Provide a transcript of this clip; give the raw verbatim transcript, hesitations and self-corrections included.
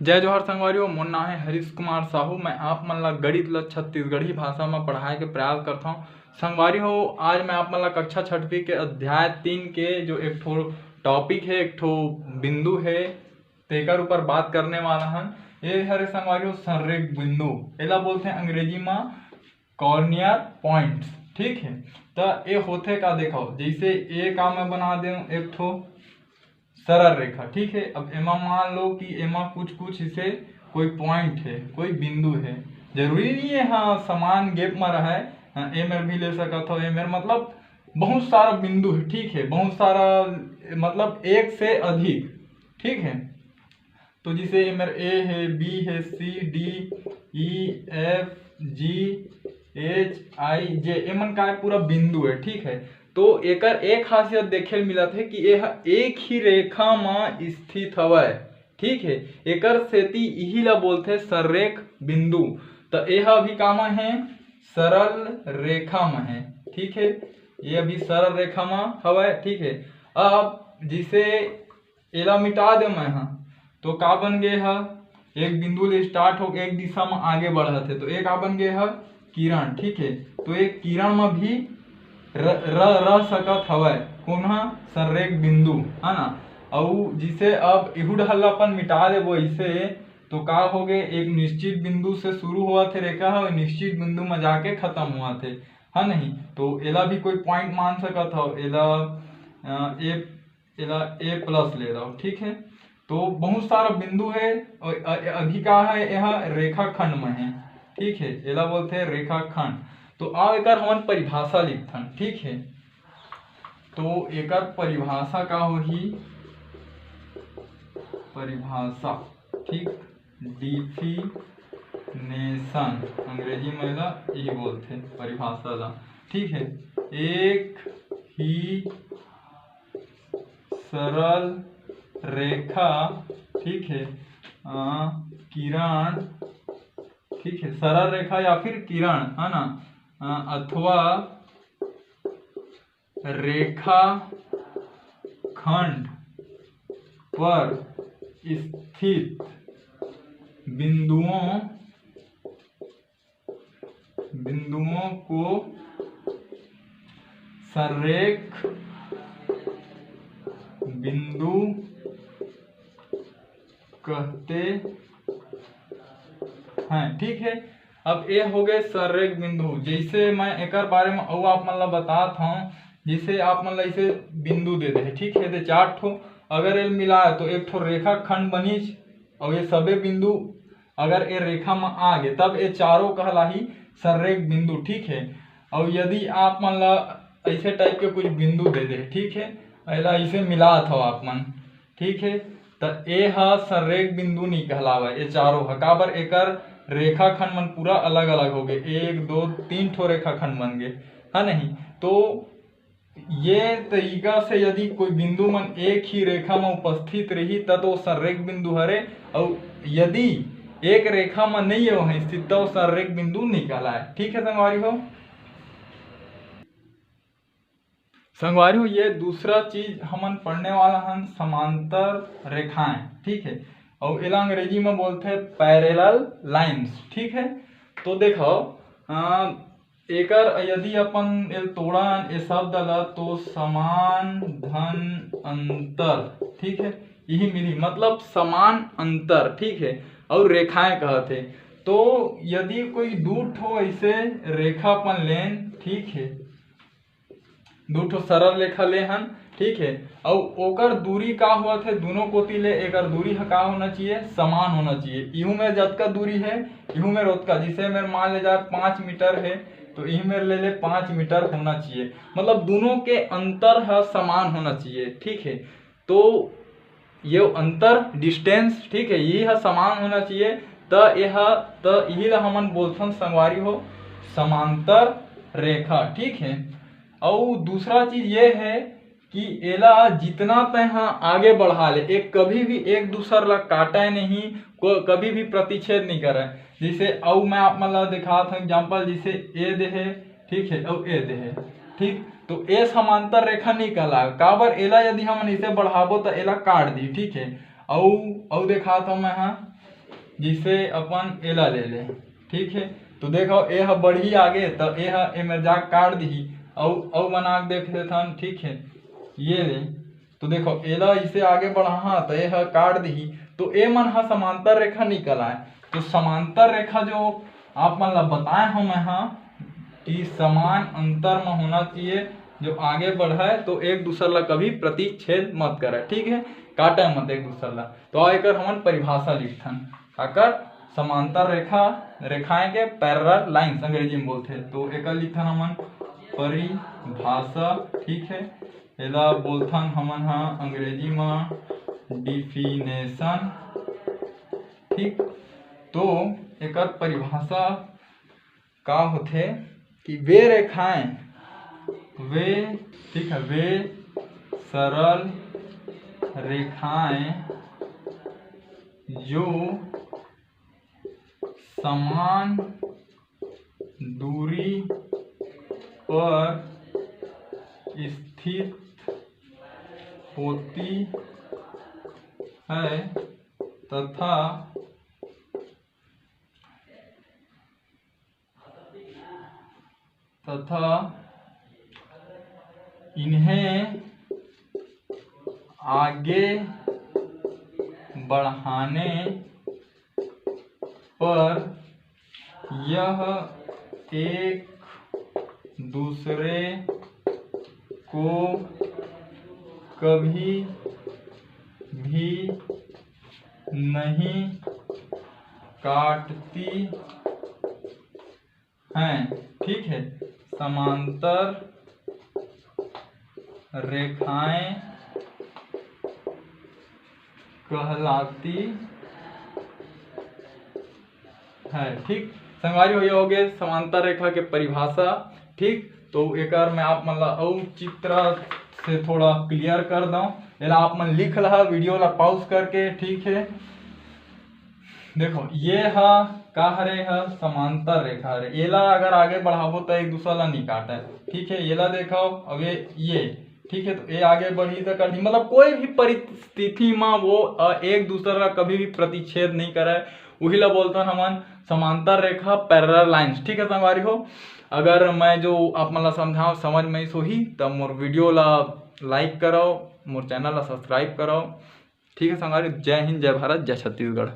जय जोहार संगवारी हो, मोर नाम है हरीश कुमार साहू। मैं आप मन ला गणित ला छत्तीसगढ़ी भाषा में पढ़ाए के प्रयास करता हूँ। संगवारी हो, आज मैं आप मन ला कक्षा छठवीं के अध्याय तीन के जो एक ठो टॉपिक है, एक ठो बिंदु है, तेकर ऊपर बात करने वाला हन। ये हरे संगवारी हो संरेख बिंदु, एला बोलते हैं अंग्रेजी में कॉर्नियर पॉइंट्स। ठीक है, तो ये होते का, देखो, जैसे ये का मैं बना दे एक ठो सरल रेखा। ठीक है, अब एमा मान लो कि एमा कुछ कुछ इसे कोई पॉइंट है, कोई बिंदु है, जरूरी नहीं है हाँ समान गैप में रहे। हाँ, ए मेर भी ले सकत हो, ए मेर मतलब बहुत सारा बिंदु है। ठीक है, बहुत सारा, मतलब एक से अधिक। ठीक है, तो जैसे ए मेर ए है, बी है, सी, डी, ई, एफ, जी, एच, आई, जे, एमन का पूरा बिंदु है। ठीक है, तो एकर एक खासियत देखे ल मिलत है कि यह एक ही रेखा म स्थित हवय। ठीक है, एकर सेती इही ला बोलथे संरेख बिंदु। तो यह अभी का म है, सरल रेखा म है। ठीक है, ये अभी सरल रेखा म हवय। ठीक है, अब जिसे एला मिटा दे मैं ह, तो का बन गे ह, एक बिंदु ले स्टार्ट हो एक दिशा म आगे बढ़त है, तो ए का बन गे ह, किरण। ठीक है, तो एक किरण म भी र, र, रह सकत हवय कोन ह, संरेख बिंदु, है ना। अउ जिसे अब इहू डहर ला अपन मिटा देबो इसे, तो का हो गे, एक निश्चित बिंदु से शुरू होवत है रेखा ह, निश्चित बिंदु म जाके खत्म होवत है, है नहीं। तो एला भी कोई पॉइंट मान सकत हो, एला ए एला ए प्लस ले रहा हूँ। ठीक है, तो बहुत सारा बिंदु है और अ- अभी का है, यह रेखाखंड में है। ठीक है, एला बोलते हैं रेखाखंड। तो आओ एकर हमन परिभाषा लिखथन। ठीक है, तो एकर परिभाषा का होही, परिभाषा, ठीक, डिफिनेशन, अंग्रेजी में ला यही बोलते हैं परिभाषा ला। ठीक है, एक ही सरल रेखा, ठीक है, अ, किरण, ठीक है, सरल रेखा या फिर किरण, है ना, अ, अथवा रेखा खंड पर स्थित बिंदुओं बिंदुओं को संरेख बिंदु कहते हैं। ठीक है, अब ये हो गए संरेख बिंदु। जैसे मैं एकर बारे में अउ आप मन ला बतात हूँ, जैसे आप मन ला इसे बिंदु दे दे, ठीक है, दे चार ठो, अगर एल मिला है तो एक ठो रेखा खंड बनीच, और ये सबे बिंदु अगर ए रेखा में आ गए तब ये चारों कहलाही संरेख बिंदु। ठीक है, और यदि आप मन ला ऐसे टाइप के कुछ बिंदु दे दे, ठीक है, एला इसे मिला था आप मन, ठीक है, तो ए ह संरेख बिंदु नहीं कहलावे, ये चारों ह। काबर एकर रेखाखंड मन पूरा अलग अलग हो गए, एक दो तीन ठो रेखाखंड बन गए, है नहीं। तो ये तरीका से यदि कोई बिंदु मन एक ही रेखा में उपस्थित रही, त तो संरेख बिंदु हरे, और यदि एक रेखा में नहीं है वहीं स्थित, तो संरेख बिंदु नहीं कहलाए। ठीक है संगवारी हो, संगवारी हो, ये दूसरा चीज हमन पढ़ने वाला हन समांतर रेखाएं। ठीक है, और एला अंग्रेजी में बोलते हैं पैरेलल लाइंस। ठीक है, तो देखो, अ, एकर यदि अपन एल तोड़न ए शब्द ला, तो समान धन अंतर, ठीक है, यही मिली, मतलब समान अंतर, ठीक है, और रेखाएं कहत है। तो यदि कोई दू ठो ऐसे रेखा अपन लेन, ठीक है, दू ठो सरल रेखा ले हन, ठीक है, अउ ओकर दूरी का होवत है, दोनों कोती ले एकर दूरी ह का होना चाहिए, समान होना चाहिए। इहू में जतका दूरी है, इहू में ओतका, जैसे मेरे मान ले जाए पाँच मीटर है, तो इहू में ले ले पाँच मीटर होना चाहिए, मतलब दोनों के अंतर ह समान होना चाहिए। ठीक है, तो ये अंतर, डिस्टेंस, ठीक है, यही ह समान होना चाहिए। त यह, त यही ला हमन बोलथन संगवारी हो समांतर रेखा। ठीक है, अउ दूसरा चीज ये है कि एला जितना तय ह आगे बढ़ा ले, एक कभी भी एक दूसर ला काटे नहीं, को कभी भी प्रतिच्छेद नहीं करे। जैसे अउ मैं आप मन ला दिखात हूँ एग्जाम्पल, जैसे ए दे है, ठीक है, अउ ए दे है, ठीक, तो ए समांतर रेखा नहीं कहलाए। काबर, एला यदि हमन इसे बढ़ाबो तो एला काट दी। ठीक है, अउ अउ दिखात हूँ मैं, हाँ, जैसे अपन एला ले ले, ठीक है, तो देखो ए ह बढ़ही आगे, तो ए ह ए मेर जाके काट दिही, अउ अउ बना के देख देथन, ठीक है, ये ले, तो देखो एला इसे आगे बढ़ाहा तो ए ह काट दिही, तो ए मन ह समांतर रेखा निकल आए। तो समांतर रेखा जो आप मन ला बताए हो मैं ह कि समान अंतर में होना चाहिए, जो आगे बढ़े तो एक दूसर ला कभी प्रतिच्छेद मत करे, ठीक है, काटे मत एक दूसर ला। तो आ एकर हमन परिभाषा लिखथन, काकर समांतर रेखा, रेखाएं के पैरेलल लाइंस अंग्रेजी में बोलथे, तो एकर लिखथन हमन परिभाषा, ठीक है। एला बोलथन हमन ह अंग्रेजी म डिफिनेशन, ठीक। तो एकर परिभाषा का होथे कि वे रेखाएं, वे, ठीक है, वे सरल रेखाएं जो समान दूरी पर स्थित होती है तथा तथा इन्हें आगे बढ़ाने पर यह एक दूसरे को कभी भी नहीं काटती हैं, ठीक है, समांतर रेखाएं कहलाती है, ठीक। संगवारी हो, ये हो गए समांतर रेखा के परिभाषा, ठीक। तो एकर मैं आप मन ला अउ चित्र से थोड़ा क्लियर कर दऊं, एला आप मन लिख लहा वीडियो ला पॉज करके, ठीक है। देखो ये ह का हरे, ह समांतर रेखा हरे, एला अगर आगे बढ़ाबो तो एक दूसरा ला नहीं काटे, ठीक है। एला देखो, अब ये, ये ठीक है, तो ये आगे बढ़ी तो कभी, मतलब कोई भी परिस्थिति में वो अ, एक दूसरा का कभी भी प्रतिच्छेद नहीं करे, वही ला बोलथन हमन समांतर रेखा, पैरेलल लाइंस, ठीक है संगवारी हो। अगर मैं जो आप मन ला समझाव समझ में आइस होही, तब मोर वीडियो ला लाइक करो, मोर चैनल ला सब्सक्राइब करो, ठीक है संगवारी। जय हिंद, जय भारत, जय छत्तीसगढ़।